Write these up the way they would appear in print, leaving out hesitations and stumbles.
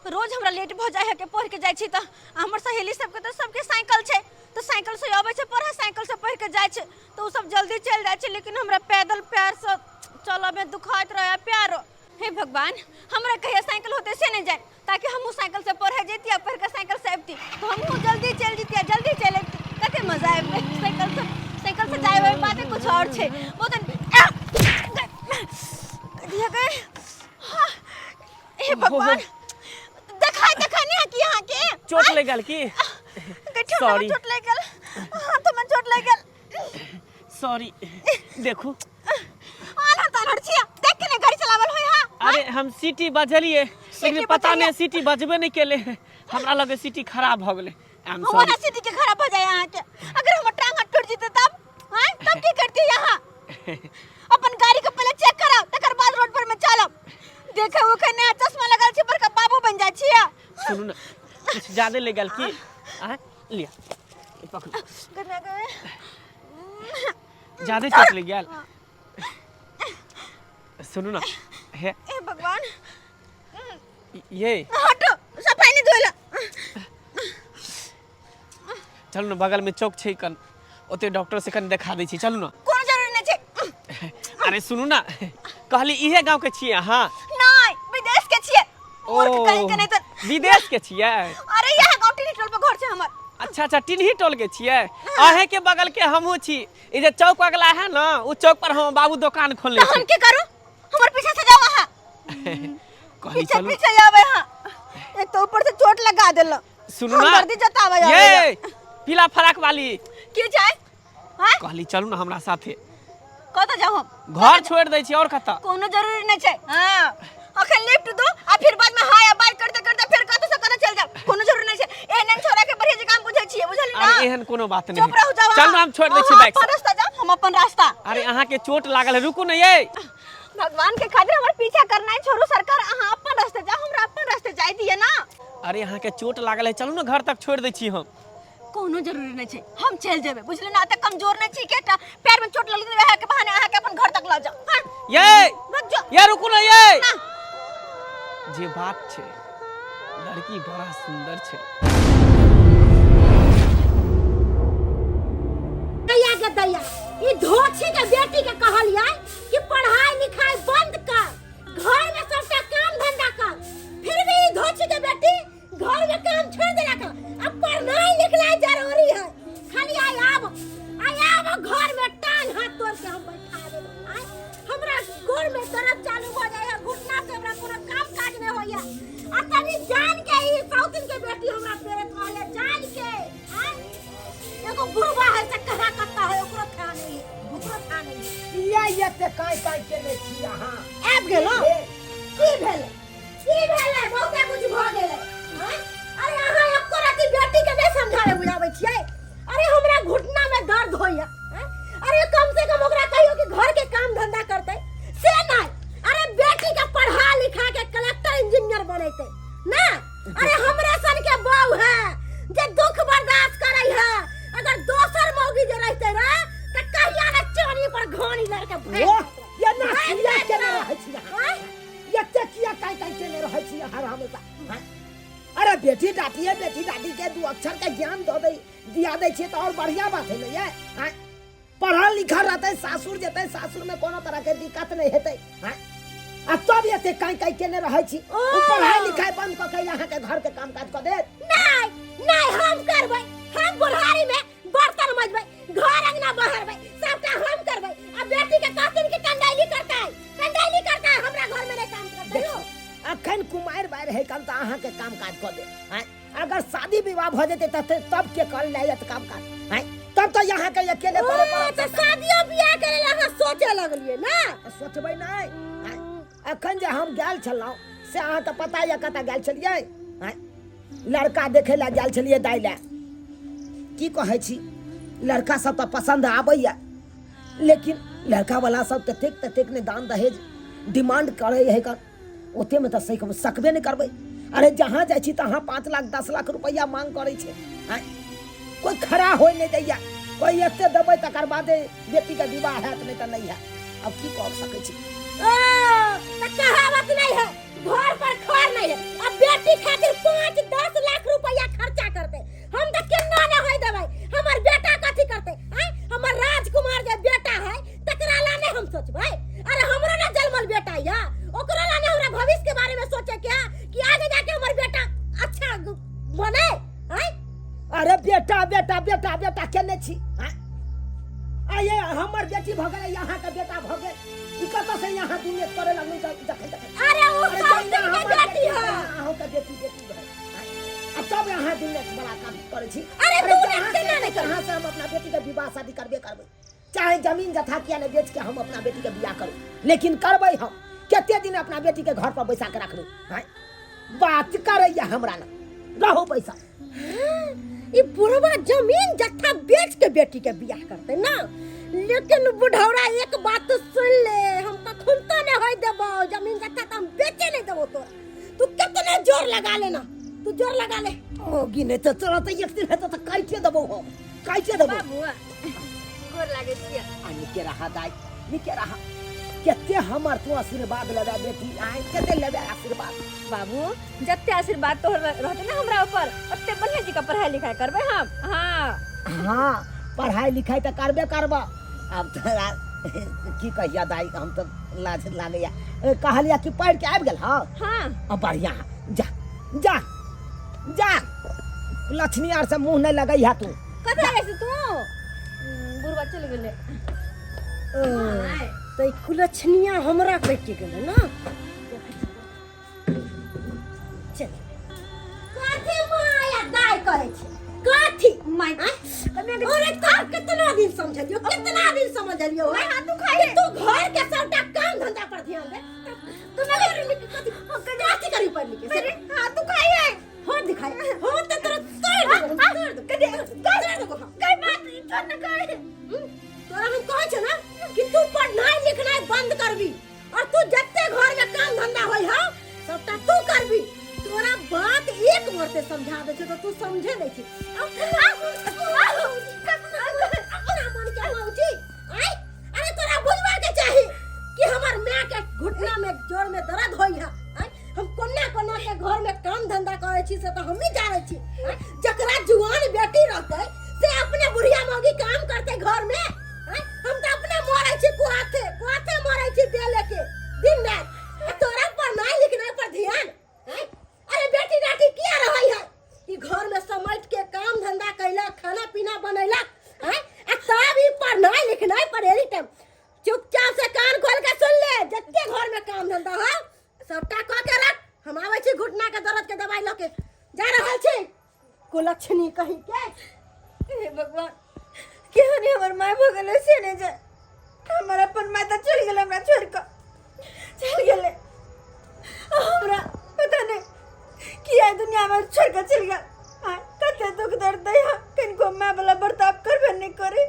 रोज हमरा लेट भऽ जाइ है के पढ़ के जाइ छी तऽ हमर सहेली सबके तऽ सबके साइकिल छै तऽ साइकिल से अबै छै पढ़े साइकिल से पढ़ के जाइ छै तऽ ओ सब जल्दी चलि जाइ छै लेकिन हमरा पैदल पैरसँ चलऽमे दुखाइत रहै पैर हे भगवान हमरा कहिया साइकिल होते से नहीं जाए ताकि हमहूँ साइकिल से पढ़े जैती आ पढ़ के साइकिल से अबती तो हमहूँ जल्दी चलि जैती आ जल्दी चलि अबती कते मजा आबि साइकिल से साइकिल से जाए वाली बाते कुछ और छै बहुत दिया गए हाँ, हे भगवान देखाई देखाई नहीं है कि यहाँ के चोट लग गेल की गठिया में Sorry. चोट लग गेल हाथ में चोट लग गेल सॉरी देखू आना तानर छिया देख के ने गाड़ी चलावल होय हां अरे हम सीटी बजलिए लेकिन पता बजलियै। नहीं सीटी बजबे नहीं केले हमरा लगे सीटी खराब भ गेलै I am हमारा सॉरी सीटी के खराब हो जाए यहाँ के अगर हमर टांग हाथ टूट जेते तब हां तब की करती यहाँ अपन गाड़ी के पहले चेक कराओ तकर बाद रोड पर में चलब देखे उखे ने चश्मा लगल छै बड़का बाबू बन जाय छिया सुनू ना कुछ ज्यादा ले गेल की आँ लिया ई पकड़ू गने गए ज्यादा चोट लग गेल सुनू ना हे ए भगवान ये हटो सफाई नहीं धोइला चलू ना बगल में चौक छै कन ओते डॉक्टर से कन देखा दै छी चलू ना कोनो जरूरी नहीं छै अरे सुनू ना कहली इहे गांव के छियै अहाँ नहीं विदेश के छियै मूर्ख कहीं के नहीं तो विदेश के छियै अरे यहाँ गाँव टिनी टोल पर घर छै हमर अच्छा अच्छा टिन्ही टोल के छियै अहे के बगल के हमहूँ छी ई जे चौक अगला है ना उ चौक पर हम बाबू दुकान खोलने तो हम छी की करू हमर पीछे से जाओ अहाँ कहली पीछे चलू पीछे आवे हाँ एक तो ऊपर से चोट लगा देलो सुनू ना हम दर्दी जतावे आवे ये पीला फराक वाली की जाए हाँ कहली चलू ना हमरा साथे कतऽ जाऊ हम घर छोड़ दै छी और कतऽ कोनो जरूरी नहीं छै हाँ अखन लिफ्ट दो आ फिर बाद में हाय बाय करते करते फिर कतऽ से कतऽ चल जाओ कोनो जरूरी नहीं छै एहन एहन छोरा के बढ़िया जकाँ बुझै छियै बुझली ना अरे एहन कोनो बात नहीं चुप रहू जाओ चल ना हम छोड़ दै छी अहाँ बाइक अपन रास्ता जाओ हम अपन रास्ता अरे अहाँ के चोट लागल है रुकू ना ये भगवान के खातिर हमर पीछा करना है छोड़ू सरकार अहाँ अपन रास्ते जाओ हमरा अपन रास्ते जाय दिए ना अरे अहाँ के चोट लागल है चलू ना घर तक छोड़ दै छी हम कोनो जरूरी नहीं छै हम चल जेबै बुझली ना एते कमजोर नहीं छी के एकटा पैर में चोट लगल वएह के बहाने अहाँ के अपन घर तक लऽ जाओ हाँ ये भाग जाओ ये रुकू ना ये ना जे बात छै लड़की बड़ा सुंदर छै दैया के दैया ई धोछी के बेटी के कहलियै कि पढ़ाई लिखाई बंद कर घर में सबटा काम धंधा कर फिर भी ई धोछी के बेटी घर में काम छोड़ देला का अब पढ़नाई लिखनाई जरूरी है खाली आई आब आई आब घर में टांग हाथ तोड़ के हम बैठा देब आय हमरा गोड़ में दर्द चालू हो जाए घुटना से हमरा कोनो काम काज नहीं होइया आ तनी जान के ई साउथिन के बेटी हमरा पेरे कहले जान के आय एगो बुढ़वा है से कहाँ कत्ता है ओकरो था नहीं ओकरो था नहीं किया एते कांय कांय केने छी अहाँ आबि गेलो की भेलै की भेलै बहुते कुछ भऽ गेलै आँय? अरे अहाँ एको रति बेटी के नहि समझाबै बुझाबै छियै अरे हमरा घुटना में दर्द होइया आँय? अरे कम से कम ओकरा कहियो कि घर के काम धंधा करतै से नहि अरे बेटी के पढ़ा लिखा के कलेक्टर इंजीनियर बनेतै ना अरे हमरा सन के बहू है जे दुख बर्दाश्त करै है अगर दोसर मौगी जे रहतै रे त कहिया ने चानी पर घानी लड़के भागि वाह जेतै। ये ना भागि किया जेतै। केने रहै छी अहाँ आँय? एते किया कांय कांय केने रहै छी अहाँ हमेशा आँय? अरे बेटी डाटिए बेटी डाटी के दू अक्षर के ज्ञान दऽ दै दिया दै छियै तऽ और बढ़िया बात है ने ये आँय? पढ़ल लिखल रहतै सासुर जेतै सासुर में कोनो तरह के दिक्कत नहीं हेतै आँय? आ तब एते कांय कांय केने रहै छी उ पढ़ाई लिखाई बंद कऽ के अहाँ के घर के काम काज कऽ देत नहीं नहीं हम करबै हम बुढ़ारी में बर्तन मजबै घर अंगना बहरबै सबटा हम करबै आ बेटी के कहथिन कि कंडैली करता है कंडैली करता है हमरा घर में नहीं काम करता देखियौ अखन कुमारि बारि है कन तऽ अहाँके काम काज कऽ देत आँय अगर शादी विवाह भऽ जेतै तऽ तब के कर जायत काम काज आँय तब तऽ अहाँके अकेले करे पड़त तऽ शादियो बियाह करे ला अहाँ सोचे लगलिए ना सोचबै नहि आँय अखन जे हम गेल छलहुँ से अहाँके पता यऽ कतऽ गेल छलियै आँय लड़का देखै लए गेल छलियै दाइ लए की कहै छी लड़का सब तऽ पसन्द आबैया लेकिन लड़का वाला सब ततेक ततेक ने दान दहेज डिमांड करै है कर ओतेमे तऽ सक सकबे नहि करबै अरे जहाँ जाइ छी तहाँ 5 लाख 10 लाख रुपैआ मांग करै छै आँय कोइ खड़ा होइ नहि दैया कोइ एते देबै तकर बादे बेटीके विवाह हैत नहि तऽ नहि हैत आब की कऽ सकै छी ओ तऽ कहावत नहीं है घर पर खर नहीं है अब बेटी खातिर 5-10 लाख रुपया खर्चा करते हम तो केना ने होय देबै हमर बेटा कथी करते आय हमर राजकुमार जे बेटा है तकरा ला नहीं हम सोचबै अरे हमरो ना जन्मल बेटा या ओकरा ला ने हमरा भविष्य के बारे में सोचे के है कि आगे जाके हमर बेटा अच्छा बने आय अरे बेटा बेटा बेटा बेटा केने छी आँय? आये हमर बेटी भऽ गेलै अहाँके बेटा भऽ गेल ई कतऽ से यहाँ दुनिया करे लगलू जखन जखन अरे ओ अरे साउथ जहिना के हमर बेटी है अहूँके बेटी बेटी भेल आँय? आ तब अहाँ दुनिया बड़ा काम करै छी अरे तू जहाँ केना से नहि करबै? जहाँ से हम अपना बेटी के विवाह शादी करबे करबै चाहे जमीन जथा किया नहि बेच के हम अपना बेटी के बियाह करू लेकिन करबै हम कते दिन अपना बेटी के घर पर बैसा के रखबै आँय? बात करैया हमरा ना रहू पैसा ई बुढ़वा जमीन जत्था बेच के बेटी के बियाह करते ना लेकिन बुढ़ौरा एक बात तो सुन ले हम कखन तो नहीं होय देबो जमीन जत्था तो हम बेचे नहीं देबो तोरा तू कितने जोर लगा लेना तू जोर लगा ले ओ गिने तो तोरा तो एक दिन हेतौ तो काटिए देबो हम काटिए देबो बाबू गोर लागे छियै आ निके रहा दाइ निके रहा कते हमर तू आशीर्वाद लेबे बेटी आय कते लेबे आशीर्वाद बाबू जते आशीर्वाद तोहर रहते ना हमरा ऊपर ओते बढ़िया जी का पढ़ाई लिखाई करबै हम हाँ हाँ पढ़ाई लिखाई तऽ करबे करब आब तोरा की कहिया दाइ हम तऽ लाज लागैया ए, कहलिया कि पढ़ि के आबि गेल हँ हाँ आ बढ़िया जा जा जा लक्ष्मी आर से मुँह नहि लगैहा तू कतऽ गेल तू बुढ़वा चलि गेलै तऽ ई कुलक्षणिया हमरा कटि गेलै ना चल कथी माया दाय कहै छै कथी माय अरे तोर कितना दिन समझलियो कितना दिन समझलियो माय हाथ दुखाइ तू घर के सबटा काम धंधा पर ध्यान दे तू कथी कथी करी पढ़ लिख के मेरे हाथ दुखाइ है हो दिखाई हो त तोरा तोड़ देबो तोड़ देबो तोड़ देबो कई बात तोर न कहे तोरा हम कहै छौ ना कि तू पढ़नाइ लिखनाइ बंद करबी और तू जते घर में काम धंधा होई हा सबटा तू करबी तोरा बात एक मरते समझा दे छौ तो तू समझे नहीं छी अपना मन के मौजी आय अरे तोरा बुझबा के चाही कि हमर माय के घुटना में जोड़ में दर्द होई हा आय हम कोना कोना के घर में काम धंधा करै छी से तो हम ही जानै छी आय जकरा जुआन बेटी रहतै से अपने बुढ़िया मौगी काम करते घर में आय हम तो अपने मरै छी कुआथे कुआथे मरै छी दे लेके दिन रात आ तोरा पढ़नाइ लिखनाइ पर ध्यान आय अरे बेटी डाटी किया रहै है ई घर में समट के काम धंधा कैलक खाना पीना बनैलक आय आ तब ई पढ़नाइ लिखनाइ पर एनी टाइम चुपचाप से कान खोल के सुन ले जते घर में काम धंधा हो सबटा कऽ के रख हम आबै छी घुटना के दर्द के दवाई लऽ के जा रहल छी कुलक्षणी कहीं के हे भगवान केहन हमर माय भऽ गेलै से नहि जाय हमर अपन माय तऽ चलि गेलै हमरा छोड़ि कऽ चलि गेलै आ हमरा पता नहि किया दुनियामे छोड़ि कऽ चलि गेल आँय कते दुख दर्द दै हँ कनिको मायवला बर्ताव करबे नहि करै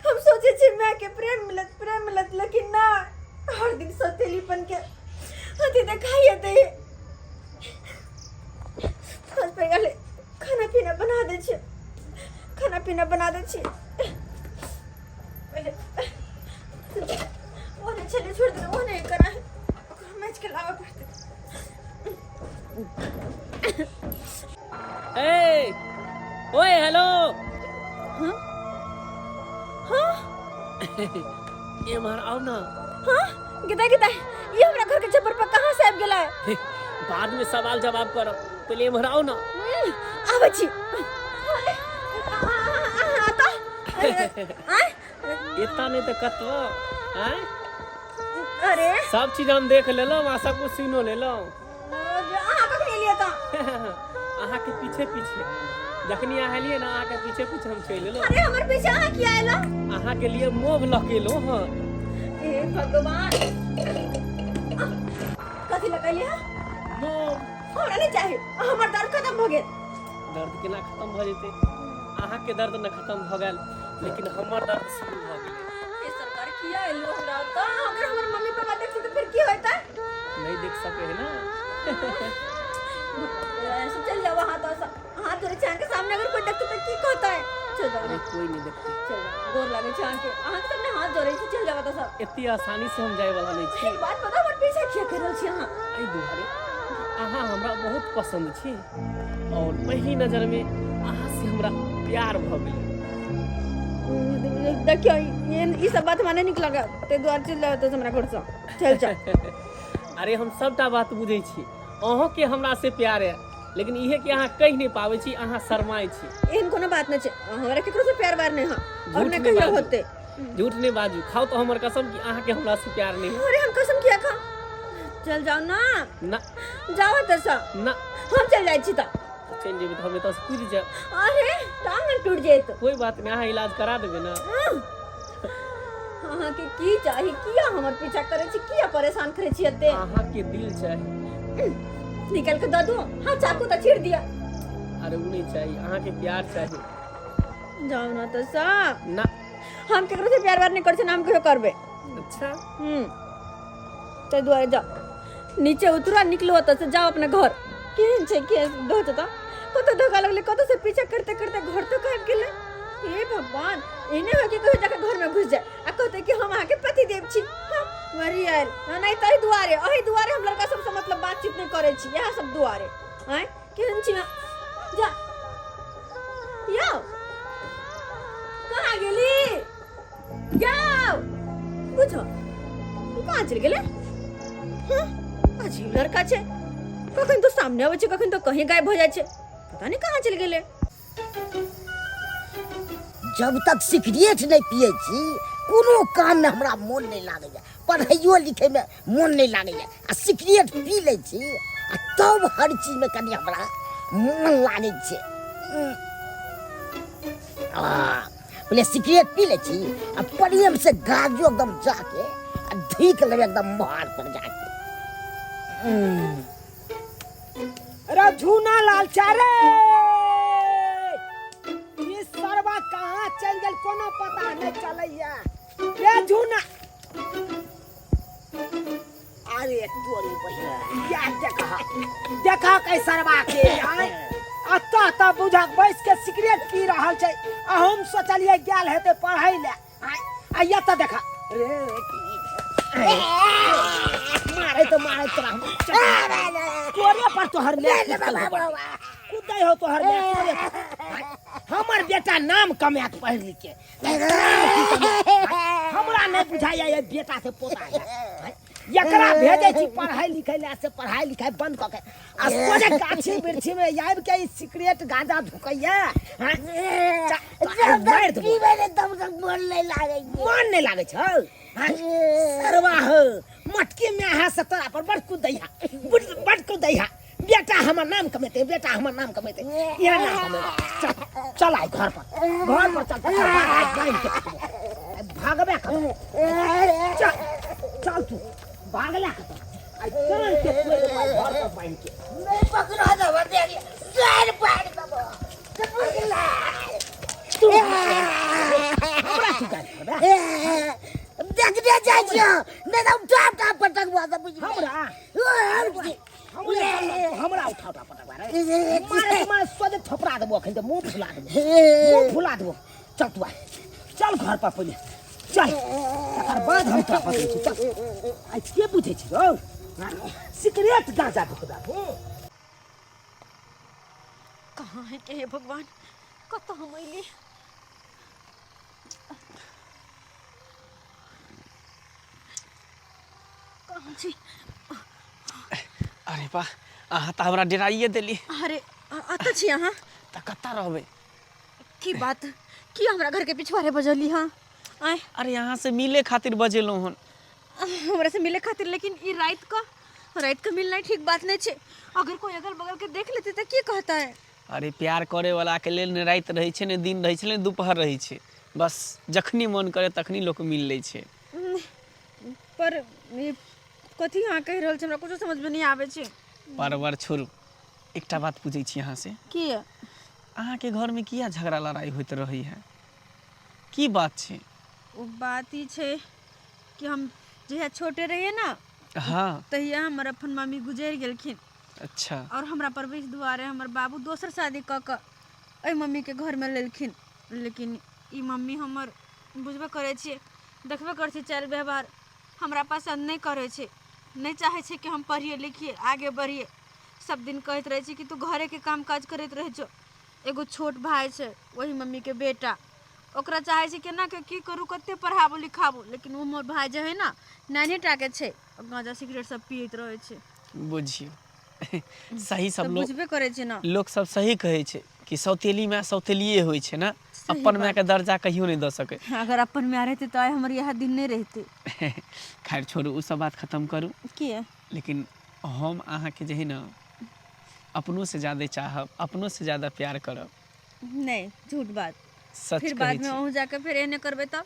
हम सोचै छी मायके प्रेम मिलत प्रेम मिलत लेकिन ना हर दिन सौतेलीपन के अथी देखाइए दै साँझ पड़ि गेलै खाना पीना बना दै छियै खाना पीना बना दै छियै पहिले ओने छलै छोड़ि देबै ओने करा ओकरा मैच के लाबऽ पड़तै ए ओए हेलो हाँ हाँ एम्हर आउ ना हाँ गिदा गिदा ये हमरा घर के छप्पर पर कहाँ से आबि गेलै बाद में सवाल जवाब करो पहले एम्हर आउ ना आबै छी आय एता नहीं तो कतो आय अरे सब चीज हम देख लेलहुँ आ सब कुछ सुनो लेलहुँ अहाँ कखन एलियै तऽ अहाँके पीछे पीछे जखनी अहाँ एलियै ने अहाँके पीछे पीछे हम चलि एलहुँ अरे हमर पीछे अहाँ किया एलहुँ अहाँके लिए मोभ लऽ के एलहुँ हँ हे भगवान कथी लगैलियै हँ मोभ हमरा नहि चाही हमर दर्द खत्म भऽ गेल दर्द केना खत्म भऽ जेतै अहाँके दर्द न खत्म भऽ गेल लेकिन हमर दर्द शुरू भऽ गेलै हे सरकार किया एलहुँ हमरा ओतऽ अगर हमर मम्मी पापा देखतै तऽ फिर की होतै नहीं देख सके है ना ऐसे चल जाओ हाथ ऐसा हाथ जोड़े छै अहाँके सामने अगर कोई देखतै तऽ की कहतै चल जाओ अरे कोई नहीं देखते चल जाओ गोर लागै छै अहाँके अहाँके सामने हाथ जोड़े छै चल जाओ तऽ सब एते आसानी से हम जाए वाला नहीं छी एक बात पता हमर पीछे किया कहि रहल छी अहाँ? एहि दुआरे कि अहाँ हमरा बहुत पसन्द छी और पहिली नजर में अहाँ से हमरा प्यार भऽ गेलै। देखियौ, ई सब बात हमरा नहि नीक लागल, ताहि दुआरे चलि जाउ एतऽसँ, हमरा घरसँ चलि जाउ। अरे हम सबटा बात बुझै छी, अहूँके हमरा से प्यार है, लेकिन इहे कि अहाँ कहि नहि पाबै छी, अहाँ शरमाइ छी। एहन कोनो बात नहि छै, हमरा केकरो से प्यार वार नहि है और झूठ नहि नहि कहियो बाजू। होते। झूठ नहीं बाजू, खाओ तो हमर कसम कि अहाँ के हमरा से प्यार नहीं है। अरे हम कसम किया खा, चल जाओ ना। ना। जाओ एतऽ से। ना। हम चल जाइ छी तऽ। चलि जेबै तऽ हम एतऽ से कूदि जायब। अरे टांग टूट जेत। कोई बात नहीं, अहाँ इलाज करा देबै ना। अहाँके की चाही? किया हमर पीछा करै छी? किया परेशान करै छी एते? अहाँ के दिल चाही। निकाल के दऽ दू? हाँ, चाकू तऽ छीड़ दिया। अरे उ नहीं चाही, अहाँ के प्यार चाही। जाओ ना तऽ सब। ना। हम केकरो से प्यार वार नहीं करै छी ना हम कहियो करबै। अच्छा। ताहि दुआरे जाओ, नीचे उतरो आ निकलो ओतऽ से, जाओ अपना घर। केहन छै केहन दोस्त तऽ कतऽ धोखा लगलै, कतऽ से पीछा करते करते घर तक आबि गेलै। हे भगवान, एहने होइ कि कहियो जाके घर में घुसि जाए आ कहतै कि हम अहाँके पति देव छी। हाँ, मरी आयल। हाँ, नहि ताहि दुआरे, एहि दुआरे हम लड़का सबसँ मतलब बातचीत नहि करै छी, इएह सब दुआरे। आँय, केहन छी अहाँ? जा यौ, कहाँ गेली? जाओ, बुझो ई कहाँ चलि गेलै? हँ, अजीब लड़का छै, कखन तो सामने अबै छै, कखन तो कहीं गायब हो जाइ छै, पता नहि कहाँ चलि गेलै। जब तक सिगरेट नहि पियै छी कोनो काममे हमरा मोन नहि लागैए, पढ़ैयो लिखैमे मोन नहि लागैए, आ सिगरेट पी लै छी आ तब हर चीजमे कनि हमरा मोन लागै छै। आ पहिले सिगरेट पी लै छी आ प्रेम से गाजो एकदम जाके आ ढीक लेबै एकदम मोहार पर जाके। अरे झूना लाल चारे, ई सरवा कहाँ चल गेल कोनो पता नहीं चलैया। रे झूना, अरे तोरी बहिन, या देखा देखा कै सरवा के आय अतः त बुझक बैस के सिगरेट पी रहल छै आ हम सोचलियै गेल हेतै पढ़ै ले आय, आ एतऽ देखा रे मारे तो मारे तोरा हम तोरे पर तोहर ले कुदै हो तोहर ले तोरे पर। हमर बेटा नाम कमायत पढ़ि लिख के, हमरा नहि बुझाइया ये बेटा से पोता है। एकरा भेजै छी पढ़ाई लिखाई ले से पढ़ाई लिखाई बंद कऽ के आ सोझे गाछी वृक्षी में आबि के ई सिगरेट गांजा धुकैया। हाँ, मारि देबो। पीबै ले तब तक मन नहि लागै छै। मन नहि लागै छौ? हाँ, सरवा हो मटकी में अहाँ से तोरा पर बड़ कुदैया, बड़ कुदैया। बेटा हमर नाम कमेते, बेटा हमर नाम कमेते, यहाँ नाम कमेते। चल चल आइ घर पर, घर पर चल, तकर बाद आइ बान्हि के पटबो। भागबे कतौ? चल चल तू भागला कतौ? आइ कान के तोड़ि देबौ आइ घर पर बान्हि के। नहि पकड़ा देबो, देख गारि पाड़ि देबो। तू हमरा तू गारि पड़बे? देखने जाइ छियौ, नहि तऽ उठा उठा पटकबो तऽ बुझि। हमरा हमरा उठा उठा पटकबा रे? मारे मारे सोझे थोपरा देबो अखन तऽ, मुँह फुला देबो, मुँह फुला देबो। चल तू आ, चल घर पर पहिले चल, तकर बाद हम तोरा बतबै छी। चल। आइ के बुझै छी रौ सिगरेट गांजा धुकबा? कहाँ है के हे भगवान, कतऽ हम अयली? कहाँ छी? अरे वाह, अहाँ तऽ हमरा डेराइए देली। अरे अतऽ छी अहाँ? तऽ कतऽ रहबै? की बात, की हमरा घर के पिछवाड़े बजली? हाँ आय। अरे अहाँ से मिले खातिर बजेलहुँ हन। हमरा से मिले खातिर? लेकिन ई रात का, रात के मिलना ठीक बात नहीं छे। अगर कोई अगल बगल के देख लेते तो की कहता है? अरे प्यार करे वाला के लेल ने राति रहै छै, ने दिन रहै छै, ने दुपहर रहै छै, बस जखनी मन करे तखनी लोक मिल लै छै। पर ई कथी अहाँ कहि रहल छी, हमरा कुछो समझ में नहीं आबै छै। परवर छोड़ू, एकटा बात पूछै छी अहाँ से। की? अहाँके घरमे किया झगड़ा लड़ाइ होइत रहै है? की बात छै? ओ बात ई छै कि हम जहिया छोटे रहिए ना, हाँ, तहिया हमर अपन मम्मी गुजरि गेलखिन। अच्छा। और हमरा परवरिश दुआरे हमर बाबू दोसर शादी कऽ कऽ एहि मम्मीके घरमे लेलखिन, लेकिन ई मम्मी हमर बुझबे करै छियै, देखबे करै छियै चालि व्यवहार, हमरा पसन्द नहि करै छै। नहि चाहै छै कि हम पढ़िए लिखिए आगे बढ़िए। सब दिन कहैत रहै छै कि तू घरेके काम काज करैत रहै छौ। एगो छोट भाय छै वही मम्मीके बेटा, ओकरा चाहै छै केना के की करू, कते पढ़ाबू लिखाबू, लेकिन ओ हमर भाय जे है ना नानी टाके छै, गांजा सिगरेट सब पियैत रहै छै। बुझियौ सही सब तऽ लोग बुझबे करै छै ना। लोक सब सही कहै छै कि सौतेली माय सौतेलिए होइ छै ने, अपन मायके दर्जा कहियो नहि दऽ सकै। अगर अपन माय रहतै तऽ आइ हमर इएह दिन नहि रहितै। खैर छोड़ू, ओ सब बात खतम करू। किया? लेकिन हम अहाँके जे है ने अपनोसँ ज्यादा चाहब, अपनोसँ ज्यादा प्यार करब। नहि, झूठ बात। सच फिर कहै बादमे छी। अहूँ जाके फेर एहने करबै तब?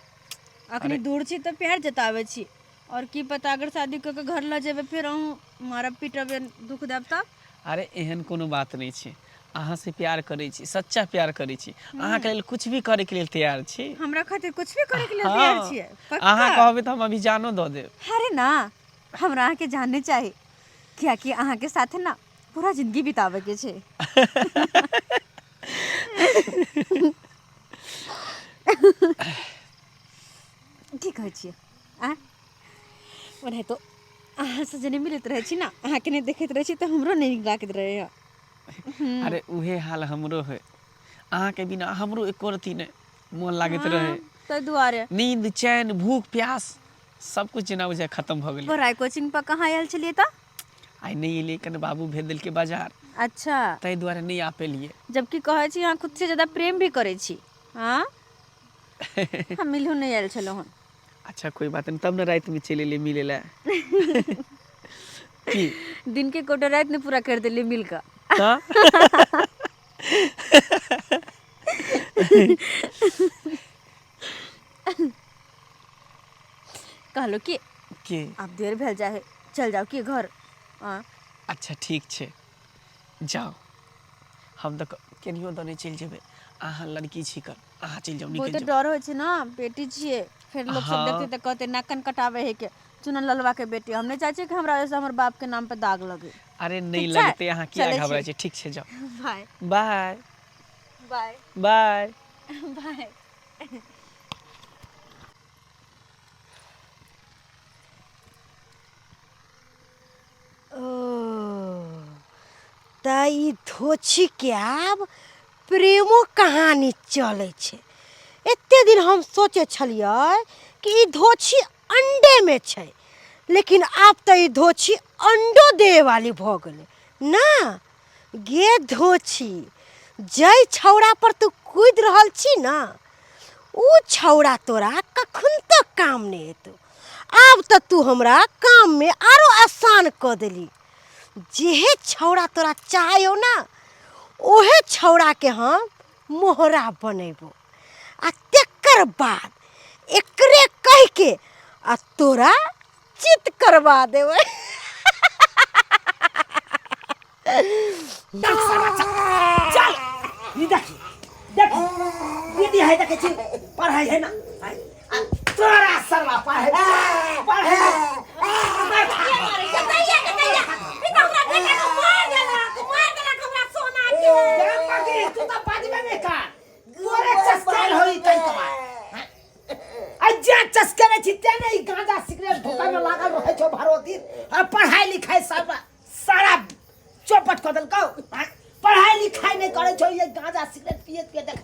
अखनी अरे दूर छी तऽ प्यार जताबै छी, और की पता अगर शादी कऽ के घर लऽ जेबै फेर अहूँ मारब पीटब, दुख देब तब? अरे एहन कोनो बात नहि छै, अहाँ से प्यार करै छी, सच्चा प्यार करै छी, अहाँके लेल कुछ भी करैके लेल तैयार छी। हमरा खातिर कुछ भी करैके लेल तैयार हँ, छियै? अहाँ पक्का? कहबै तऽ हम अभी जानो दऽ देब। अरे ना, हमरा अहाँके जान नहि चाही, कियाकि अहाँके साथे ना पूरा जिंदगी बिताबैके छै। की कहै छियै आँय? ओनाहितो अहाँसँ जे नहि मिलैत रहै छी ने, अहाँके नहि देखैत रहै छी तऽ हमरो नहि नीक लागैत रहैए। अरे उहे हाल हमरो है, अहाँके बिना हमरो एको रत्ती नहि मोन लागैत रहे। ताहि दुआरे नींद चैन भूख प्यास सब कुछ जेना बुझाय खत्म भऽ गेलै। पढ़ाइ कोचिंग पर कहाँ आयल छलियै तऽ? आइ नहि एलियै, कने बाबू भेज देलकै बाजार। अच्छा। ताहि दुआरे नहि आ पेलियै। जबकि कहै छी अहाँ खुद से ज्यादा प्रेम भी करै छी। हाँ, हम मिलहु नहि आयल छलहुँ हन। अच्छा कोई बात नहीं, तब ने राति में चलि एलियै मिले लए की? दिन के कोटा राति ने पूरा कर देलियै मिल कऽ। तऽ कहलहुँ कि की? आब देर भेल जाइ है, चल जाउ की घर? हाँ। अच्छा ठीक छै, जाउ, हम तऽ केनियो दने चलि जेबै, अहाँ लड़की छी कर, अहाँ चलि जाउ, निकलि बहुते जाउ। डर होइ छै ने, बेटी छियै, फेर लोक सब देखतै हँ तऽ कहतै नाक कान कटाबै है के चुनन ललवा के बेटी। हम नहि चाहै छियै कि हमरा ओहिसँ हमर बाप के नाम पे दाग लगे। अरे नहि ठीक छै, लगतै, अहाँ किया चलै छी। घबराइ छी? ठीक छै, जाउ। बाय। बाय। बाय। बाय। बाय। ओ तऽ ई धोछीके आब प्रेमो कहानी चलै छै। एते दिन हम सोचै छलियै कि ई धोछी अंडेमे छै, लेकिन आब तऽ ई धोछी अंडो देवे वाली भऽ गेलै ना। गे धोछी, जै छौड़ा पर तू कूदि रहल छी ना, उ छौड़ा तोरा कखन तक काम नहि एतौ। आब तऽ तू हमरा काममे आरो आसान कऽ देली। जेहे छौड़ा तोरा चाहैयो ना, ओहे छौड़ाके हम मोहरा बनेबो आ तेकर बाद एकरे कहिके आ तोरा चित करवा देबै। चल साला चल, चल। ई देखी देखी दीदी है, देखै छी पढ़ाई है ना, आ तोरा सरवा पढ़ाई पढ़ाई। तू तऽ बाजबे नहि कर, तोरे चस्कायल होई करिकबा। आ जे चस्केने छी ते ने ई गांजा सिगरेट धोखा में लागल रहै छौ भरो दिन, आ पढ़ाई लिखाई सब सारा चौपट कऽ देलकौ। पढ़ाई लिखाई नहि करै छौ, ये गांजा सिगरेट पियत पियत देख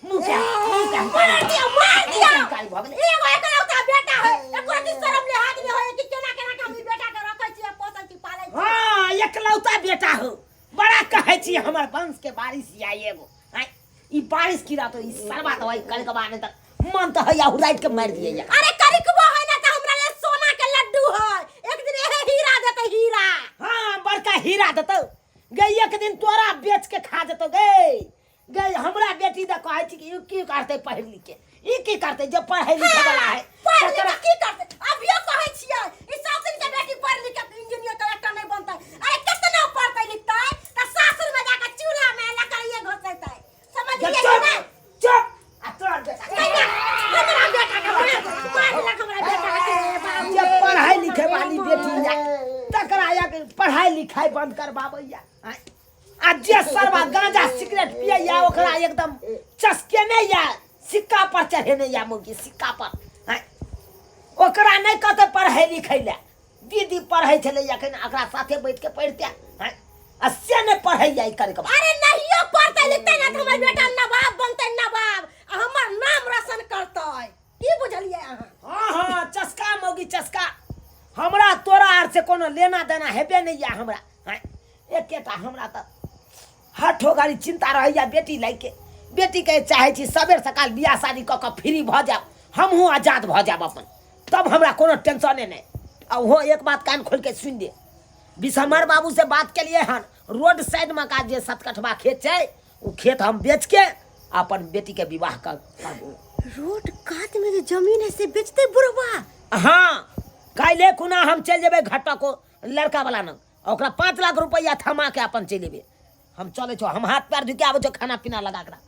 मुँह के मुँह के मार दिया, मार दिया। कारी भऽ गेलै। एगो एकलौता बेटा है, एको रत्ती शरम लिहाज नहि होय कि केना केना के हम ई बेटा के रखै छियै, पोसै छी, पालै छी। हाँ, एकलौता बेटा हो, बड़ा कहै छी हमर वंश के बारिश या एगो। आँय, ई बारिश की रहतो ई सरवा तो है कलकबा नहि तऽ मन तऽ हैया हुराइट के मारि दिए या। अरे करिकबो है ना तऽ हमरा लेल सोना के लड्डू है, एक दिन एहे हीरा देतै, हीरा। हाँ, बड़का हीरा देतौ गे, एक दिन तोरा बेच के खा जेतौ गे। गे हमरा बेटी दऽ कहै छी कि ई की करतै पढ़ि लिख के, ई की करतै जे पढ़ै लिखै वाला है। पढ़ि लिख के की करतै? अभियो कहै छियै ई सासुर के बेटी पढ़ि लिख के इंजीनियर कलेक्टर नहि बनतै। अरे केतना पढ़तै लिखतै तऽ सासुर में जाके चूल्हा में लकड़िए घोसेतै, समझलियै कि चुप नहि? चुप, आ तोरा बेटा हमरा बेटा के मार मार देलक, हमरा बेटा के बाबू। जे पढ़ाई लिखे वाली बेटी या तकरा या के पढ़ाई लिखाई बंद करबाबैया। आ जे सरवा गांजा सिगरेट पियैया ओकरा एकदम चस्के नहि या, सिक्का पर चढ़ेने या मुर्गी सिक्का पर। आँय, ओकरा नहि कहतै पढ़ै लिखै लए, दीदी पढ़ै छलै अखन एकरा साथे बैठ के पढ़िते आँय? आ से नहि पढ़ैया ई कनिकबा। अरे नहियो पढ़तै लिखतै ना तऽ हमर बेटा नवाब बनतै नवाब आ हमर नाम रोशन करतै की बुझलियै अहाँ हाँ हाँ चस्का मौगी चस्का हमरा तोरा आर से कोनो लेना देना हेबे नहि या हमरा आँय? एकेटा हमरा तऽ हठो गाड़ी चिंता रहैया बेटी लैके बेटीके चाहै छी सबेर सकाल बियाह शादी कऽ कऽ फ्री भऽ जायब हमहूँ आजाद भऽ जायब अपन तब हमरा कोनो टेंशने नहि आ ओहो एक बात कान खोलि के सुनि दे विशंभर बाबू से बात केलिए हन रोड साइड में का जे सतकठवा खेत छै ओ खेत हम बेच के अपन बेटी के विवाह कर करबो। रोड कात में जे जमीन है से बेचते बुढ़वा हाँ काल्हि खुना हम चलि जेबै घटक लड़का वाला लग ओकरा 5 लाख रुपैआ थमा के अपन चलि एबै। हम चलै छौ, हम हाथ पैर धो के आबै छौ, खाना पीना लगा के।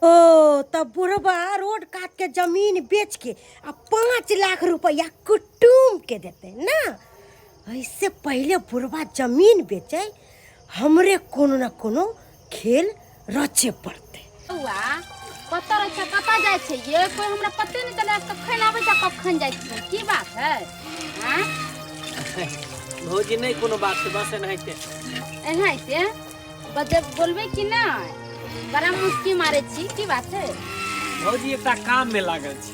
ओ तब बुढ़वा रोड कात के जमीन बेच के आ 5 लाख रुपया कुटुम के देते ना। ऐसे पहले बुढ़वा जमीन बेचे हमरे कोनो न कोनो खेल रचे पड़ते। बौआ, पता रहै छै कतऽ जाइ छै ये? कोई हमरा पते नहि चलै कखन आबै छै कखन जाइ छै। की बात है आँय? भौजी, नहि कोनो बात छै, बस एनाहिते। एनाहिते बजे बोलबै कि नहि? बड़ा मुस्की मारै छी, की बात है? भौजी, एकटा काम में लागल छी।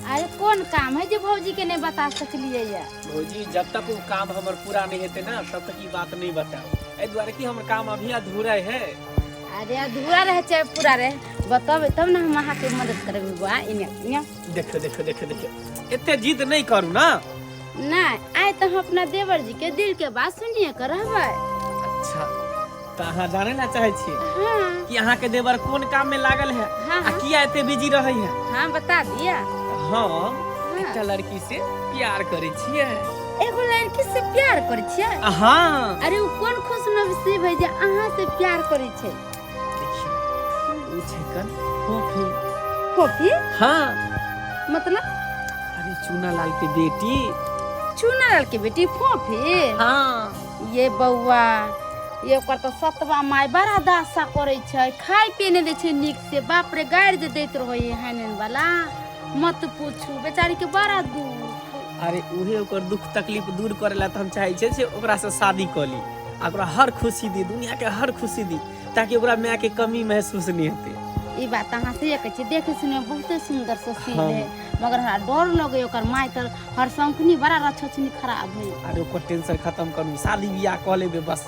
अरे, कोन काम है जे भौजी के नहि बता सकलियै ये? भौजी, जब तक वो काम हमर पूरा नहीं हेतै ना तब तक ई बात नहीं बताओ, एहि दुआरे कि हमर काम अभी अधूरा है। अरे, अधूरा रहे चाहे पूरा रहे, बतेबै तब ने हम अहाँके मदद करबै। बौआ, इने इने। देखियो देखियो देखियो देखियो, एते जिद नहीं करू ना। नहि, आइ तऽ हम अपना देवर जी के दिल के बात सुनिए के रहबै। अच्छा, तऽ अहाँ जाने ला चाहै छी हाँ। कि अहाँ के देवर कोन काम में लागल है? हाँ। आ किया एते बिजी रहै है? हाँ, बता दिया। हम एकटा लड़की से प्यार करै छियै। एगो लड़की से प्यार करै छियै? हाँ। अरे, ओ कोन खुश नसीब है जे अहाँ से प्यार करै छै? देखियौ, ओ छै कन फोफी। फोफी? हाँ। मतलब? अरे, चूना लाल के बेटी। चूना लाल के बेटी फोफी? हाँ। ये बौआ, ये ओकर तऽ सतवा माय बड़ा दासा करै छै, खाय पिए नहि दै छै नीक से। बाप रे, गारि जे दैत रहै है हाइन वाला, मत पूछू, बेचारी के बड़ा दुख। अरे, उहे ओकर दुख तकलीफ दूर करे ला तऽ हम चाहै छियै जे ओकरा से शादी कऽ ली आ ओकरा हर खुशी दी, दुनिया के हर खुशी दी, ताकि ओकरा माय के कमी महसूस नहीं हेतै। ई बात अहाँ सही कहै छी, देखे सुने बहुते सुंदर से सीन हाँ। है, मगर हमरा डर लगे, ओकर माय तऽ हर शौकनी बड़ा रछछनी खराब है। अरे, ओकर टेंशन खत्म करू, शादी बियाह कऽ लेबै, बस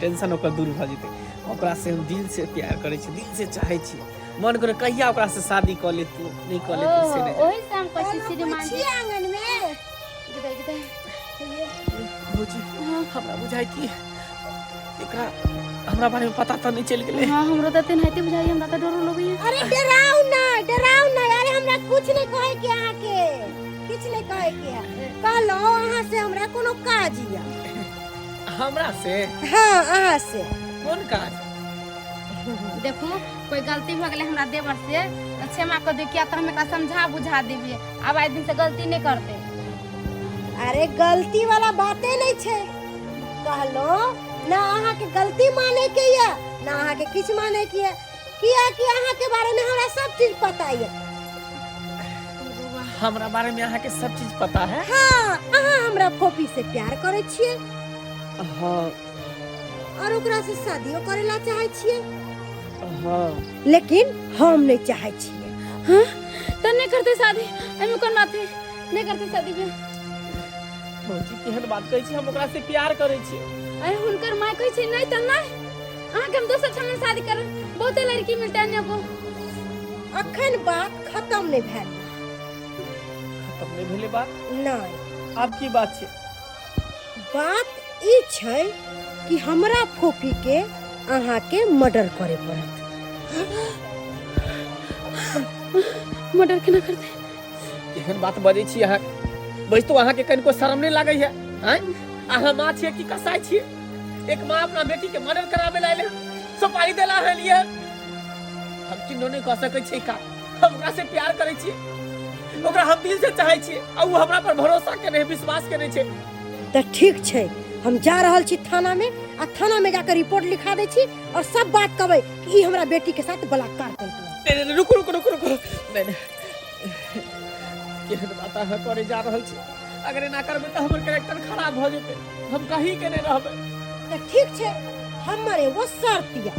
टेंशन ओकर दूर भऽ जेतै। ओकरा से हम दिल से प्यार करै छी, दिल से चाहै छी। मन करे कहिया ओकरा से शादी कऽ ले तू, नहीं कऽ ले तू, से नहीं। ओही से हम कहै छी श्रीमान जी। छी आंगन में। गिदै गिदै। भौजी, हमरा बुझाइ कि एकरा हमरा बारे में पता तऽ नहीं चलि गेलै। हाँ, हमरो तऽ तेनाहिते बुझाइ, हमरा तऽ डरो लगैया। अरे, डराउ ना, डराउ ना। अरे, हमरा कुछ नहीं कहे के, अहाँ के किछ नहीं कहे के है। कहलहुँ अहाँ से हमरा कोनो काज या। हमरा से? हाँ, अहाँ से। कोन काज? देखू, कोई गलती भऽ गेलै हमरा देवर से तऽ क्षमा कर दियौ, किया तऽ हम एकरा समझा बुझा देबियै, आब आइ दिन से गलती नहि करतै। अरे, गलती वाला बाते नहीं छै। कहलो ना अहाँ के गलती माने के ये ना अहाँ के किछ माने के ये, किया कि अहाँ के बारे में हमरा सब चीज पता ये। हमरा बारे में अहाँ के सब चीज पता है? हाँ, अहाँ हमरा फोफी से प्यार करे छियै। हाँ। और ओकरा से शादियो करे ला चाहे छियै। हाँ। लेकिन हम नहीं चाहे छियै। हाँ, तऽ नहि करतै शादी, एहिमे कोन बात है? नहि करतै शादी में। भौजी, केहन बात कहै छी? हम ओकरा से प्यार करै छी। अरे, हुनकर माय कहै छै नहि तऽ नहि, अहाँके हम दोसर ठाम शादी करब, बहुते लड़की मिलतै अन्य को। अखन बात खत्म नहीं भेल। खत्म नहीं भेलै बात? नहीं। आब की बात छै? बात ई छै कि हमरा फोफी के अहाँ के मर्डर करे पड़त। मर्डर केना करतै? केहन बात बजै छी अहाँ? बजितो अहाँके कनिको शरम नहि लागै है? आँय, अहाँ माँ छियै कि कसाई छियै? एक माँ अपना बेटी के मर्डर कराबे ला एलै, सुपारी देला है लिए। हम चिन्हो नहि कऽ सकै छियै का। हम ओकरा से प्यार करै छियै, ओकरा हम दिल से चाहै छियै आ ओ हमरा पर भरोसा केने है, विश्वास केने छै। तऽ ठीक छै, हम जा रहल छी थाना में आ थाना में जाकर रिपोर्ट लिखा दै छी और सब बात कहबै कि ई हमरा बेटी के साथ बलात्कार केलकै। नहीं नहीं, रुकू रुकू रुकू रुकू। नहीं नहीं, केहन बात अहाँ करे जा रहल छी? अगर एना करबै तऽ हमर कैरेक्टर खराब भऽ जेतै, हम कहीं के नहि रहबै। तऽ ठीक छै, हमर एगो शर्त यऽ।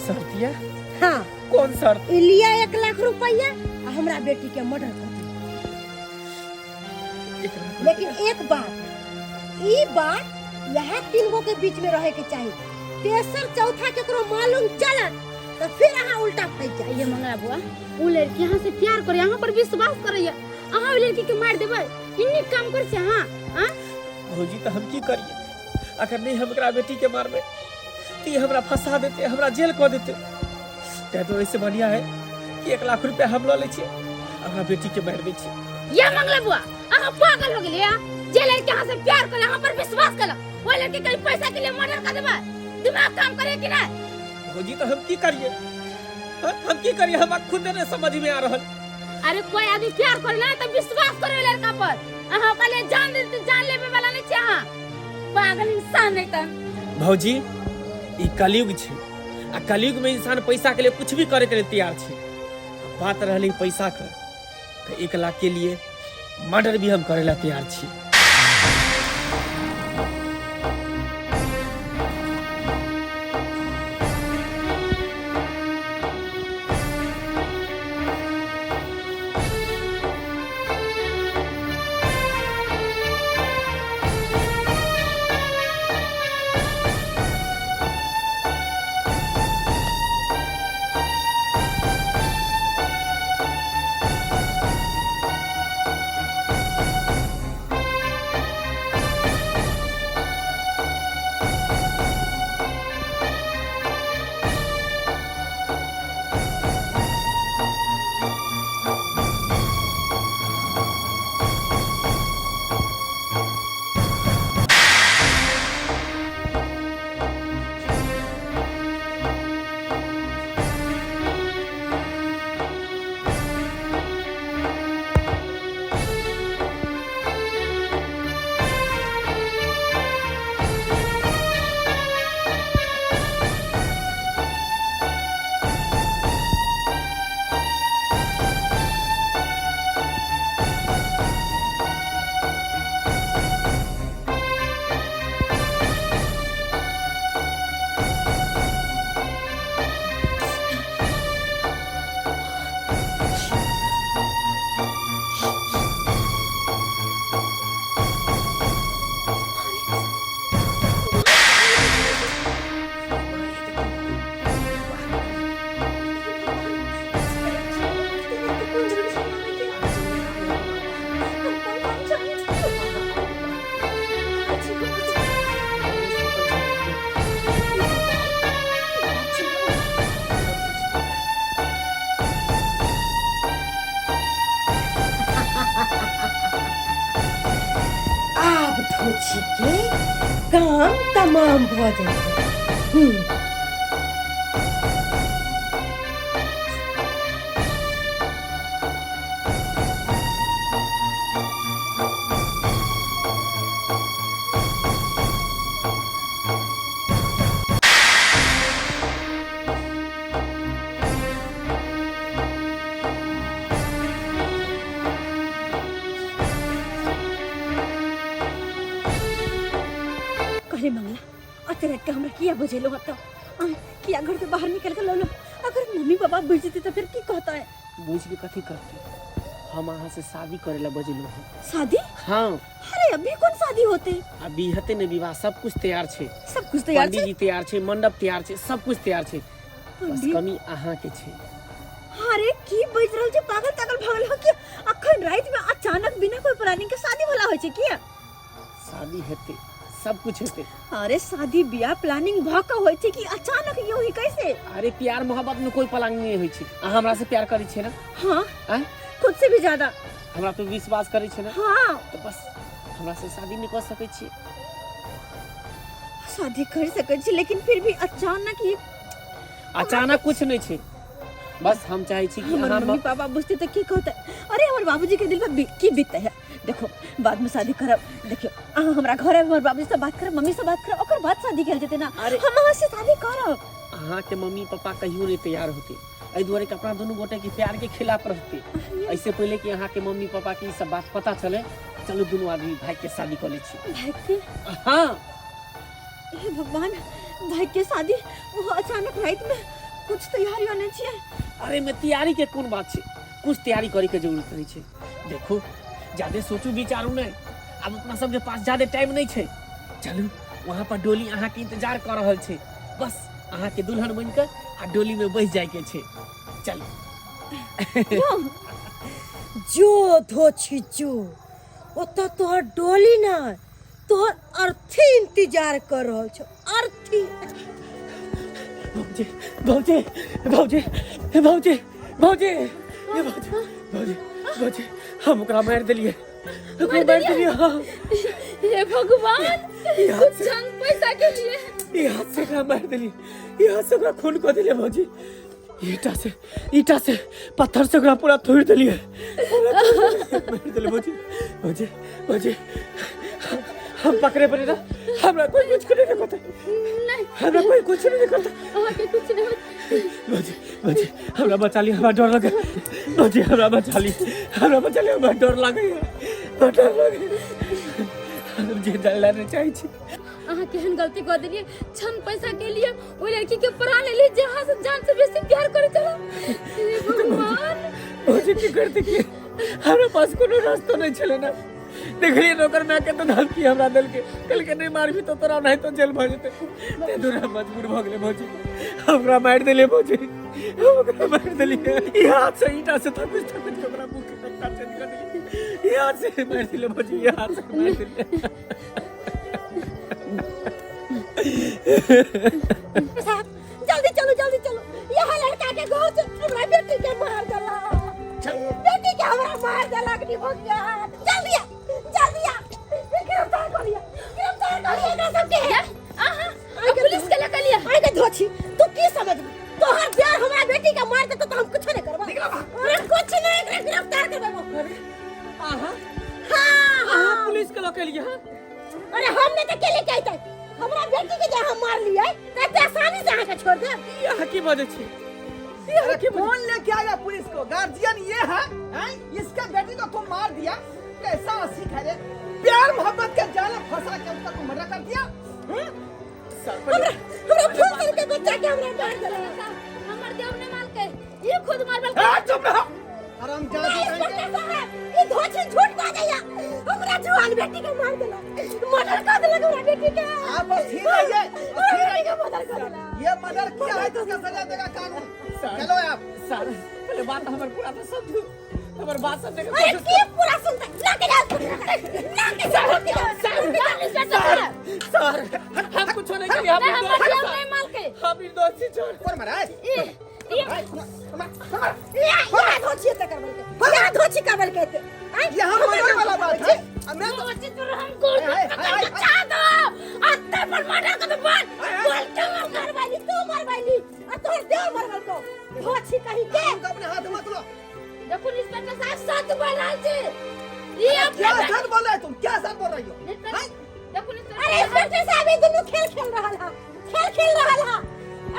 शर्त यऽ? हाँ। कोन शर्त? ई लिअ 1 लाख रुपया आ हमरा बेटी के मर्डर कर दिअ। 1 लाख? लेकिन एक बात, ई बात यह 3 गो के बीच में रहे के चाहिए, तेसर चौथा केकरो मालूम चलत तो फिर अहाँ उल्टा फंस जाए। ये मंगला बुआ, उ लड़की अहाँ से प्यार करे, अहाँ पर विश्वास करे, अहाँ ओइ लड़की के मार देबै, ई नीक काम करै छी अहाँ? आँ? भौजी, तऽ हम की करिए? अगर नहीं हम एकरा बेटी के मारबै तऽ ई हमरा फंसा देतै, हमरा जेल कऽ देतै। तैं तो ऐसे बढ़िया है कि 1 लाख रुपया हम लऽ लै छियै, अपना बेटी के मारि दै छियै। ये मंगला बुआ, अहाँ पागल हो गेलियै? जे लड़की अहाँ से प्यार करे, अहाँ पर विश्वास करे, ओइ लड़की के पैसा के लिए मर्डर कर देबै? दिमाग काम करे कि नहीं? भौजी, तऽ हम की करिए? हम की करिए? हमरा खुद नहीं समझ में आ रहल। अरे कोई आदमी प्यार करे ना तो विश्वास करे लड़का पर, अहाँ ओकरा लिए जान दे, जान लेवे वाला नहीं छै अहाँ, पागल इंसान नहीं त। भौजी, ई कलयुग छै आ कलयुग में इंसान पैसा के लिए कुछ भी करे के लिए तैयार छै। बात रहली पैसा के, तो 1 लाख के लिए मर्डर भी हम करे ला तैयार छी। आब धोछी के काम तमाम भऽ जेतै। हम्म। कहले मंगला, अते रात के हमरा किया बजेलो हत? किया घर से बाहर निकल के लौलो? अगर मम्मी पापा बुझ जेते तो फिर की कहता है? बुझ के कथी करते? हम अहाँ से शादी करे ला बजेलो हन। शादी? हाँ। अरे अभी कौन शादी होते? अभी हते ने विवाह, सब कुछ तैयार छे। सब कुछ तैयार छे? पंडित जी तैयार छे, मंडप तैयार छे, सब कुछ तैयार छे, बस पंडित? कमी अहाँ के छे। अरे की बज रहल छे? पागल तागल भगल हो कि अखन रात में अचानक बिना कोई प्लानिंग के शादी वाला होय छे किया? शादी हेते, सब कुछ हेते। अरे शादी ब्याह प्लानिंग भ के होय छे कि अचानक यूं ही कैसे? अरे प्यार मोहब्बत में कोई प्लानिंग नहीं होय छे। अहाँ हमरा से प्यार करै छे ना? हाँ। आँय? खुद से भी ज्यादा। हमरा पे विश्वास करै छे ना? हाँ। तो बस हमरा से शादी नहीं कर सकै छी? शादी कर सकै छी, लेकिन फिर भी अचानक ये अचानक कुछ नहीं छे, बस हम चाहे छी कि हमर अहाँ मम्मी पापा बुझते तो की कहते? अरे हमर बाबूजी के दिल में की बीतते है? देखो बाद में शादी करब, देखियो अहाँ हमरा घर आबि, हमर बाबूजी से बात करब, मम्मी से बात करब, ओकर बाद शादी कयल जेतै ना। अरे हम अहाँ से शादी करब। अहाँ के मम्मी पापा कहियो नहीं तैयार होते, एहि दुआरे कि अपना दुनू गोटे के प्यार के खिलाफ रहते। ऐसे पहले कि अहाँ के मम्मी पापा के ई सब बात पता चले, चलू दुनू आदमी भाई के शादी कऽ लै छी। भाई के? हाँ। हे भगवान, भाई के शादी वो अचानक रात में, कुछ तैयारी नहीं छियै। अरे में तैयारी के कोन बात छै, कुछ तैयारी करे के जरूरत नहीं छै। देखो ज्यादा सोचू विचारू नहीं, अब अपना सबके पास ज्यादा टाइम नहीं छै। चलू वहां पर डोली अहाँ के इंतजार कर रहल छै, बस अहाँ के दुल्हन बन के आ डोली में बैस जाय के छै। चलू। जो धोछी जो, ओतऽ तोहर डोली ना तोहर अर्थी इंतजार कर रहल छौ, अर्थी। भौजी, भौजी, भौजी, भौजी, भौजी, ए भौजी, भौजी, भौजी, हम ओकरा मारि देलियै, ओकरा मारि देलियै। हाँ। हे भगवान, ई हाथ से, चंद पैसा के लिए ई हाथ से ओकरा मारि देलियै, ई हाथ से ओकरा खून कऽ देलियै भौजी। ईटा से, ईटा से, पत्थर से ओकरा पूरा तोड़ि देलियै, पूरा तोड़ि देलियै, मारि देलियै भौजी। भौजी, भौजी, हम पकड़े पड़े ना, हमरा कोई कुछ नहीं करता। नहीं, हमरा कोई कुछ नहीं करता। अहाँ के कुछ नहीं होत। भौजी, भौजी, हमरा बचा ली, हमरा डर लगे। भौजी हमरा बचा ली, हमरा बचा ली, हमरा डर लगे, हमरा डर लगे। हम जे जाय नहीं चाहे छी। अहाँ केहन गलती कर देलियै, चंद पैसा के लिए ओहि लड़की के पढ़ा लेली जे अहाँ से जान से बेसी प्यार करे छल। हे भगवान। भौजी की करते की, हमरा पास कोनो रास्ता नहीं छले ना। देखलिए नौकर माय के तो धमकी हमरा देलके, कहलके नहीं मारबी तो तोरा नहीं तो जेल भऽ जेतै। ताहि दुआरे हम मजबूर भऽ गेलै भौजी, हमरा मारि देलियै भौजी, हम ओकरा मारि देलियै। ई हाथ से ईटा से थकुच थकुच के ओकरा मुँह के नक्शा चेंज कर देलियै। ई हाथ से मारि देलियै भौजी, ई हाथ से मारि देलियै। साहब जल्दी चलो, जल्दी चलो, यह लड़का के घोच हमरा बेटी के मार देला, बेटी के हमरा मार देला अग्नि भगवान। जल्दी आ, जल्दी आ, गिरफ्तार कर लिया, गिरफ्तार कर लिया एकरा सबके। अहाँ पुलिस के लऽ लिया। आइ के धोछी, तू की समझ, तोहर प्यार हमरा बेटी के मार देतो तो हम कुछ नहीं करबा। अरे कुछ नहीं, एकरा गिरफ्तार करबो। अरे अहाँ, हाँ, अहाँ पुलिस के लऽ के एलियै हँ? अरे हम नहीं तो के लेके आइते, हमरा बेटी के जे हम मार लिए त एते आसानी से अहाँ के छोड़ देब? ई अहाँ की बजै छी? ई अहाँ की बजै? कौन लेके आया पुलिस को? गार्जियन ये है, हैं? इसका बेटी को तुम मार दिया, कैसा आशिक है रे? प्यार मोहब्बत के जाल में फंसा के उसका तुम मर्डर कर दिया, हम्म? सर, हमरा हमरा फूल के बच्चा के हमरा मार देला। हमर देव ने मार के, ई खुद मारबल। ए, चुप रहो हरामजादी नहीं, कहीं के। इंस्पेक्टर साहब, ई धोछी झूठ बाजैया, हमरा जुआन बेटी के मार देला, मर्डर कर देला हमरा बेटी के। आप अस्थिर रहिए, हमरा अस्थिर बेटी रहिए। के मर्डर कर देला। ये मर्डर किया है तो उसका सजा देगा कानून। सर। चलो आप। सर, पहले बात हमर पूरा तो समझू, हमर बात समझे के अरे कोशिश की पूरा सुनता, ना के जाओ, ना के जाओ, सर, जान इंस्पेक्टर साहब। सर, हम कुछ नहीं करिए, हम नहीं, निर्दोष हमर छी, देव सर। नहीं मार के। हम निर्दोष छी, सर। कौन मारा है? ई ई या या धोछी ते करबल के, या धोछी करबल के ते। आइ, ये हम हमर मर्डर नाम वाला बात है। अब मैं तो धोछी तोर हम गोड़ हाय, हाय, पकड़ हाय, के चाह दो। अत्ते पर मर्डर कर दो, बोल। बोल के मर मरवाली, तू मरवाली, आ तोहर देव मरवल को। धोछी कही के। तुम अपने हाथ मत लो। देखो इंस्पेक्टर साहब सच बोल रहल छी। ई अपने क्या सच बोल रहे हो तुम? क्या सच बोल रही हो? इंस्पेक्टर, देखो इंस्पेक्टर अरे इंस्पेक्टर साहब, ई दुनू खेल खेल रहल हा, खेल खेल रहल हा,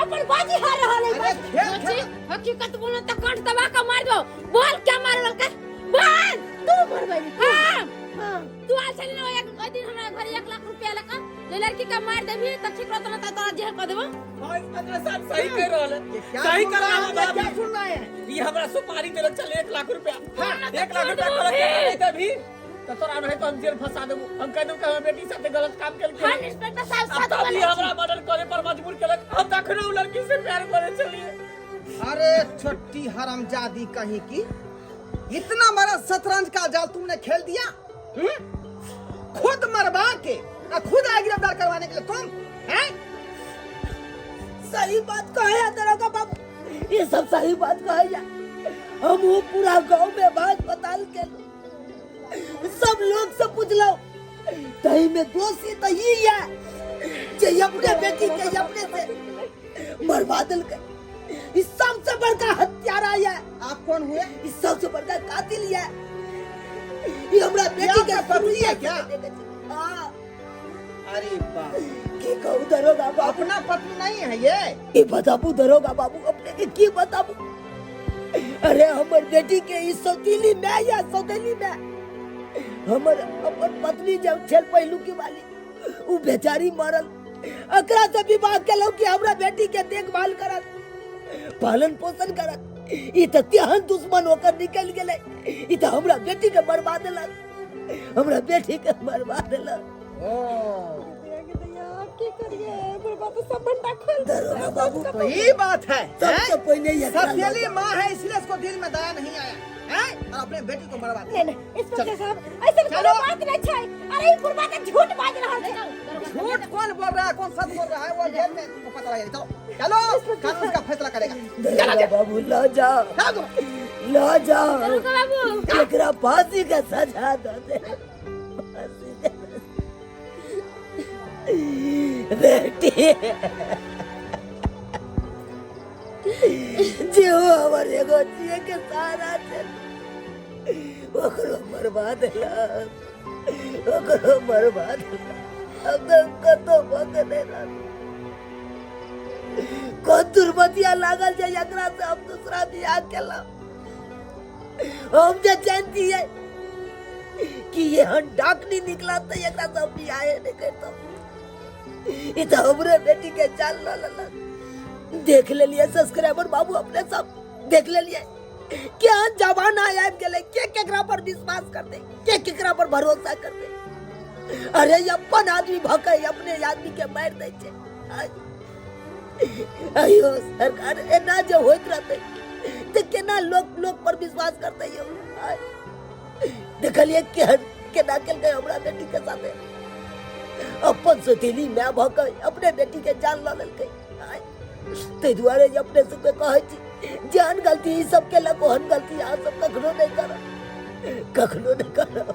अपन बाजी हार रहल है। अरे बाजी। खेल धोछी, खेल। हकीकत बोलो त काट दबा के मार दो। बोल क्या मारवल के? बोल। तू मरवाली, तू। हाँ। हाँ। तू आल छली ना एक ओइ दिन हमरा घर 1 लाख रुपया लका जे लड़की के मार देबी त ठीक रहत ना त तोरा जेल क देबो। हाँ, इंस्पेक्टर साहब सही कह रहल है, ये क्या सही सुन कर रहे रहल हैं? है ये क्या भाभी। सुन रहे हैं? ई हमरा सुपारी देलक चल 1 लाख रुपया। हाँ, 1 लाख रुपया छोड़ कहलक दो नहीं देबी तो तोरा नहीं तो हम जेल फंसा देबो। हम कह देबो कि हमर बेटी साथे गलत काम केलकै। हाँ, इंस्पेक्टर साहब अब सच तभी बोलै हमरा छी। मर्डर करे पर मजबूर केलक, हम तखनो उ लड़की से प्यार करे छलियै। अरे छोटी हरामजादी कहीं की, इतना बड़ा शतरंज का जाल तुमने खेल दिया, हम्म? खुद मरवा के और खुद आए गिरफ्तार करवाने के लिए तुम, हैं? सही बात कहे है दरोगा बाबू, ये सब सही बात कहे है। हम वो पूरा गांव में बात बताल के सब लोग से पूछलो, तही में दोषी तो ही है जे अपने बेटी के अपने से मरवा दिल के। इस सबसे बड़का हत्यारा है। आप कौन हुए? इस सबसे बड़का कातिल है। ये हमरा बेटी के आपका पत्नी है क्या? हाँ। अरे बाप, की कहूँ दरोगा बाबू, अपना पत्नी नहीं है ये। की बताबू दरोगा बाबू, अपने के की बताबू। अरे हमर बेटी के इस सौतीली में या सौतेली में हमर अपन पत्नी जब छल पहिलुकी वाली, उ बेचारी मरल। एकरा से विवाह केलहुँ कि हमरा बेटी के देखभाल करत, पालन पोषण करत। ई तऽ तेहन दुश्मन ओकर निकलि गेलै, ई तऽ हमरा बेटी के मरबा देलक, हमरा बेटी के मरबा देलक। की करिए बुढ़बा तो सब भंडा खोल दरोगा बाबू, तो ये बात है, सबसे पहले ये सतीली माँ है इसलिए इसको दिल में दया नहीं आया है और अपने बेटी को मरवा दिया। नहीं नहीं इंस्पेक्टर साहब, ऐसा कोनो बात नहीं छै। अरे ई बुढ़बा त झूठ बाज रहल छै। झूठ कौन बोल रहा है, कौन सच बोल रहा है, वो जेल में तुमको पता लगेगा। चलो चलो, कानून का फैसला करेगा। दरोगा बाबू, ल जाओ, चलो। ल जाओ, बाबू, एकरा फांसी के सजा दे दे, फांसी के। बेटी जे हो हमर एगो जिए के सहारा छै, ओकरो मरबा देलक, ओकरो मरबा देलक। अब तऽ कतौ भऽ के नहि रहल। कोन दुर्मतिया लागल छै एकरा से हम दूसरा बियाह केलहुँ। हम जे जानतियै कि एहन डाकनी निकला तऽ एकरा से हम बियाहे नहि करितहुँ। ई तऽ हमरे बेटी के जान लऽ लेलक। देख लेलियै सब्सक्राइबर बाबू, अपने सब देख लेलियै केहन जमाना आबि गेलै। के केकरा पर विश्वास करतै, के केकरा पर भरोसा करतै? अरे अपन आदमी भऽ के अपने आदमी के मारि दै छै। अयो सरकार, एना जे होइत रहतै तऽ केना लोक लोक पर विश्वास करतै यौ? देखलियै केहन केना केलकै हमरा बेटी के साथे। अपन सौतेली माय भऽ के अपने बेटी के जान लऽ लेलकै। ताहि दुआरे जे अपने सबके कहै छी, जेहन गलती ई सब केलक ओहन गलती अहाँ सब कखनो नहि करब, कखनो नहि करब।